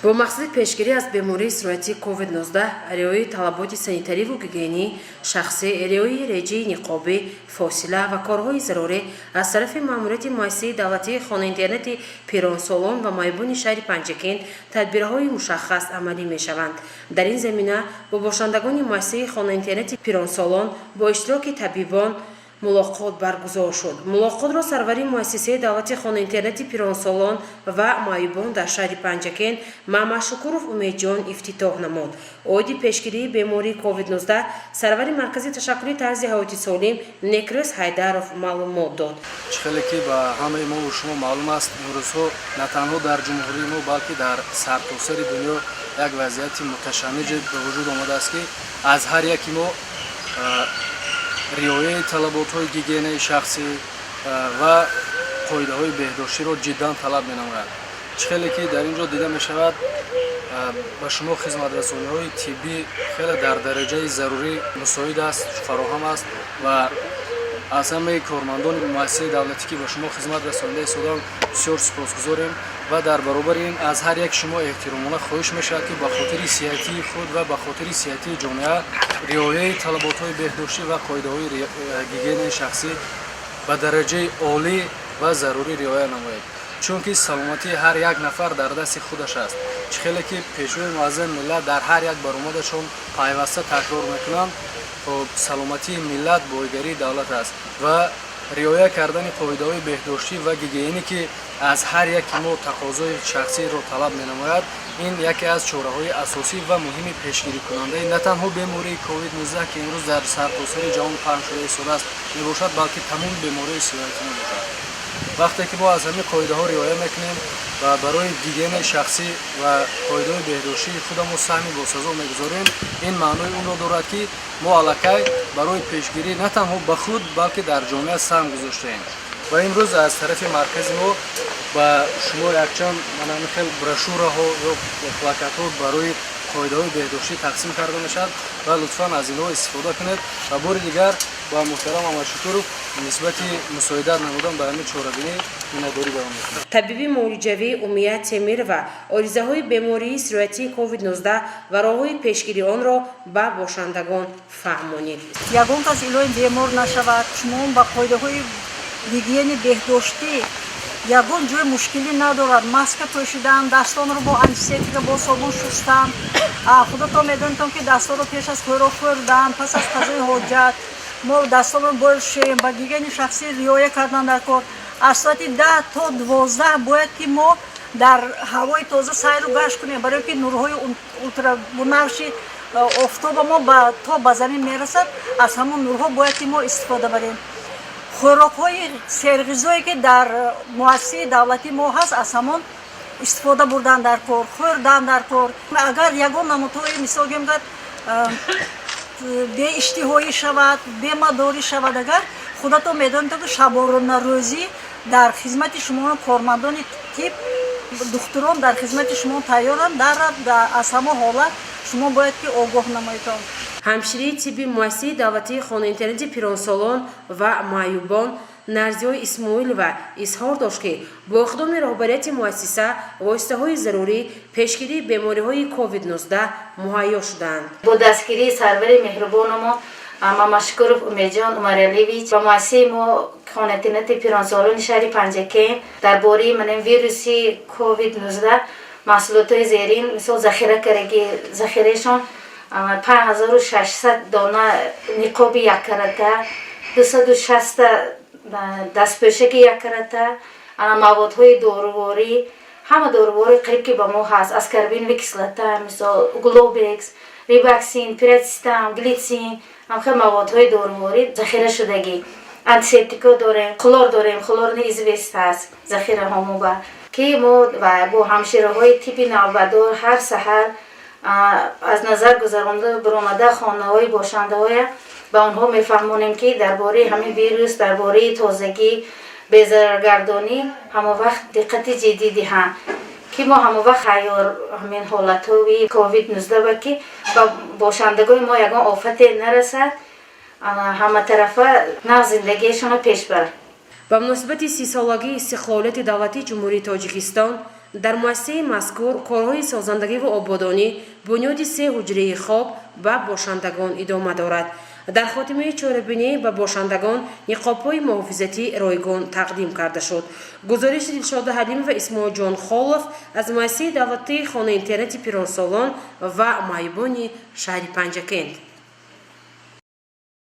Бо мақсади пешгирӣ аз бемории сироятии COVID-19, риояи талаботи санитариву гигиении шахсӣ, риояи реҷаи ниқобӣ, фосила ва корҳои зарурӣ аз тарафи маъмурияти муассисаи давлатии хонаинтернати пиронсолон ва маъюбони шаҳри Панҷакент тадбирҳои мушаххас амалӣ мешаванд. Дар ин замина бо бошандагони муассисаи хонаинтернати пиронсолон бо иштироки табибон мулоқот баргузор шуд. Мулоқотро сарвари муассисаи давлати хонаинтернати пиронсолон ва маъюбон дар шаҳри Панҷакент Мамашукуров Умедҷон ифтитоҳ намуд. Оиди пешгирии бемории COVID-19 сарвари маркази ташаккули тарзи ҳаёти солим Некрӯз Ҳайдаров маълумот дод. Чӣ хеле ки ба ҳамаи мову шумо маълум аст, имрӯзҳо на танҳо дар ҷумҳурии мо, балки дар сартосари дунё як вазъияти муташанниҷе ба вуҷуд омадааст, ки аз ҳар яки мо риояи талаботҳои гигиенаи шахсӣ ва қоидаҳои беҳдоштиро ҷиддан талаб менамояд. Чӣ хеле ки дар ин ҷо дида мешавад, ба шумо хизматрасониҳои тиббӣ хеле дар дараҷаи зарурӣ мусоид аст, фароҳам аст ва аз ҳамаи кормандони муассисаи давлатӣ, ки ба шумо хизмат расонида истодаанд, бисёр сипосгузорем. Ва дар баробари ин аз ҳар як шумо эҳтиромона хоҳиш мешавад, ки ба хотири сиҳатии худ ва ба хотири сиҳатии ҷомеа риояи талаботҳои беҳдоштӣ ва қоидаҳои гигиенаи шахсӣ ба дараҷаи олӣ ва зарурӣ риоя намоед, чунки саломатии ҳар як нафар дар дасти худаш аст. Чӣ хеле ки Пешвои муаззами миллат дар ҳар як баромадашон пайваста такрор мекунанд, хоб, саломатии миллат бойгарии давлат аст ва риоя кардани қоидаҳои беҳдоштӣ ва гигиенӣ, ки аз ҳар яки мо тақозои шахсиро талаб менамояд, ин яке аз чораҳои асосӣ ва муҳими пешгирикунандаи на танҳо бемории COVID-19, ки имрӯз дар сартосари ҷаҳон паҳн шуда истодааст, мебошад, балки тамоми бемориҳои сироятӣ мебошад. Вақте ки мо аз ҳамин қоидаҳо риоя мекунем ва барои гигиенаи шахсӣ ва қоидаҳои беҳдоштии худамон саҳми босазо мегузорем, ин маънои онро дорад, ки мо аллакай барои пешгирӣ на танҳо ба худ, балки дар ҷомеа саҳм гузоштаем. Ва имрӯз аз тарафи маркази мо ба шумо якчанд мана ҳамин хел брошюраҳо ё плакатҳо барои қоидаҳои беҳдоштӣ тақсим карда мешавад ва лутфан аз инҳо истифода кунед. Ва бори дигар ба муҳтарам Амадшукуров нисбати мусоидат намудан ба ҳамин чорабинӣ миннатдорӣ баён мекунам. Табиби муолиҷавӣ Умия Темирова оризаҳои бемории сироятии COVID-19 ва роҳҳои пешгирии онро ба бошандагон фаҳмонид. Ягон кас, илоҳим, бемор нашавад. Шумо ба қоидаҳои гигиени беҳдоштӣ ягон ҷои мушкилӣ надорад: маска пӯшидан, дастонро бо антисептика, бо собун шустан. Худатон медонедон, ки дастонро пеш аз хӯрок хӯрдан, пас аз қазои ҳоҷат мо дастонро бояд шӯем. Ба гигиени шахсӣ риоя кардан дар кор. Аз соати 10 то 12 бояд ки мо дар ҳавои тоза сайру гашт кунем, барое ки нурҳои ултрабунавши офтоба мо то ба замин мерасад. Аз ҳамон нурҳо бояд ки мо истифода барем. Хӯрокҳои серғизое, ки дар муассисаи давлатии мо ҳаст, аз ҳамон истифода бурдан дар кор, хӯрдан дар кор. Агар ягон намудҳои, мисол гӯем, гар беиштиҳоӣ шавад, бемадорӣ шавад, агар худатон медонед, ки шабонарӯзӣ дар хизмати шумо кормандони тиб, духтурон дар хизмати шумо тайёранд. Дар аз ҳамон ҳолат шумо бояд ки огоҳ намоедон. Ҳамширии тибби муассисаи давлатии хонаинтернати пиронсолон ва маъюбон Нарзиёи Исмоилова изҳор дошт, ки бо иқдоми роҳбарияти муассиса воситаҳои зарурӣ пешгирии бемориҳои COVID-19 муҳайё шуданд. Бо дастгирии сарвари меҳрубонамо Мамашукуров Умедҷон Умаралиевич ба муассисаи мо, хонаинтернати пиронсолони шаҳри Панҷакент, дар бораи манин вируси COVID-19 маҳсулотҳои зерин, мисол, захира кардаги. Захираашон 5600 дона ниқоби яккарата, 260-та дастпӯшаки яккарата, маводҳои доруворӣ, ҳама доруворӣ қариб ки ба мо ҳаст: аскорбиновая кислота, мисол, глобекс, рибаксин, пирацетам, глитсин, ҳамхел маводҳои доруворӣ захира шудагӣ. Антисептико дорем, хлор дорем, хлорный известь ҳаст захираҳомо ба ки мо ва бо ҳамшираҳои тибби навбатдор ҳар саҳар аз назар гузаронда биромада, хонаҳои бошандаҳоя ба онҳо мефаҳмонем, ки дар бораи ҳамин вирус, дар бораи тозагӣ, безараргардонӣ ҳамавақт диққати ҷиддӣ диҳанд, ки мо ҳамавақт ҳайёр ҳамин ҳолатҳои COVID-19 ба ки ба бошандагони мо ягон офате нарасад, ҳаматарафа нав зиндагиашонро пеш баранд. Ба муносибати 30-солагии истиқлолияти давлатии Ҷумҳурии Тоҷикистон. Дар муассисаи мазкур корҳои созандагиву ободонӣ, бунёди се ҳуҷраи хоб ба бошандагон идома дорад. Дар хотимаи чорабинӣ ба бошандагон ниқобҳои муҳофизатӣ ройгон тақдим карда шуд. Гузориши Дилшода Ҳалимова, Исмоилҷон Холов аз муассисаи давлатии хонаи интернати пиронсолон ва маъюбони шаҳри Панҷакент.